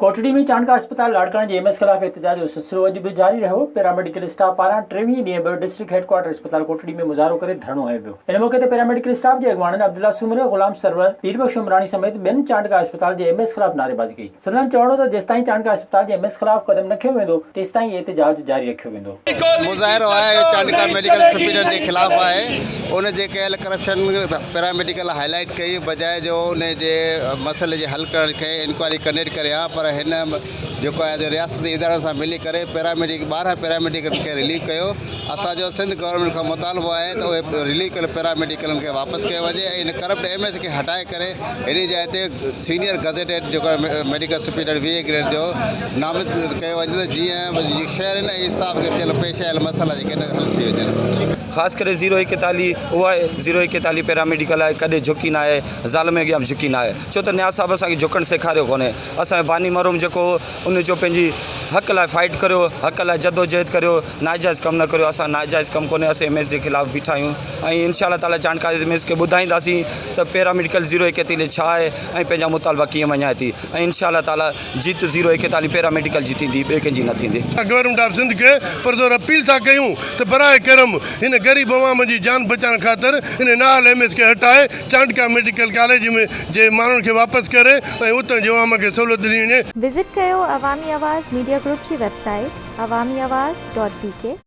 ڪوٽڙي ۾ چانڊڪا اسپتال لاڙڪاڻي جي ايم ايس خلاف احتجاج جو سلسلو اڄ به جاري رهيو، پيراميڊيڪل اسٽاف پاران ٽيويهين ڏينهن به ڊسٽرڪٽ هيڊ ڪوارٽر اسپتال ڪوٽڙي ۾ مظاهرو ڪري ڌرڻو هنيو ويو. ان موقعي تي پيراميڊيڪل اسٽاف جي اڳواڻن عبدالله سومرو، غلام سرور، پير بخش عمراڻي سميت ٻين چانڊڪا اسپتال جي ايم ايس خلاف نعريبازي ڪئي. سندن چوڻ هو ته جيستائين چانڊڪا اسپتال جي ايم ايس خلاف قدم نه کنيو ويندو تيستائين احتجاج جاري رکيو ويندو. مظاهرو آهي اهو چانڊڪا ميڊيڪل سپريڊنٽ جي خلاف آهي ان جي ڪيل ڪرپشن پيراميڊيڪل هائي لائيٽ ڪئي بجاء جو ان جي مسئلي جي حل ڪرڻ کي انڪوائري ڪنڊيٽ ڪري ها پر هن جيڪو آهي سو رياستي ادارن سان ملي ڪري پيراميڊڪ 12 پيراميڊيڪلن کي رليو ڪيو اسان جو سنڌ گورنمينٽ کان مطالبو آهي ته اهي رليو ڪيل پيراميڊيڪلن کي واپس ڪيو وڃي ۽ هن ڪرپٽ ايم ايس کي هٽائي ڪري هن جي جاء تي سينيئر گزيٽيڊ جيڪو آهي ميڊيڪل سپريڊنٽ 20 گريڊ جو نامزد ڪيو وڃي ته جيئن شهرين ۽ اسٽاف کي ٿيل پيش آيل مسئلا جيڪي آهن حل ٿي وڃن. خاص ڪري زيرو ايڪيتاليهه اهو آهي زيرو ايڪيتاليهه پيراميڊيڪل آهي ڪڏهن جهڪي ناهي ظالم اڳيان به جهڪي ناهي ڇو ته نياز صاحب اسان کي جهڪڻ سيکاريو ڪونهي اسان جو باني مرحوم جيڪو هو ان جو پنهنجي حق لاء فائيٽ ڪريو حق لاء جدوجهد ڪريو ناجائز ڪم نه ڪريو اسان ناجائز ڪم ڪونهي اسين ايم ايس جي خلاف بيٺا آهيون ۽ انشاء الله تعالي چانڊڪا ايم ايس کي ٻڌائينداسين ته پيراميڊيڪل زيرو ايڪيتاليهه ڇا آهي ۽ پنهنجا مطالبا ڪيئن مڃائي ٿي ۽ انشاء الله تعالي جيت زيرو ايڪيتاليهه پيرا ميڊيڪل جي ٿيندي ٻئي ڪنهن جي نه ٿيندي. گورنمينٽ آف سنڌ کي پرزور اپيل ٿا ڪيون ته براء ڪرم هن غريب عوام جي جان بچائڻ خاطر ان نااهل ايم ايس کي هٽائي چانڊڪا ميڊيڪل ڪاليج ۾ جي ماڻهن کي واپس ڪري ۽ اتان جي عوام کي سهولت ڏني وڃي. وزٽ ڪيو عوامي آواز ميڊيا گروپ جي website Awami Awaz dot B K.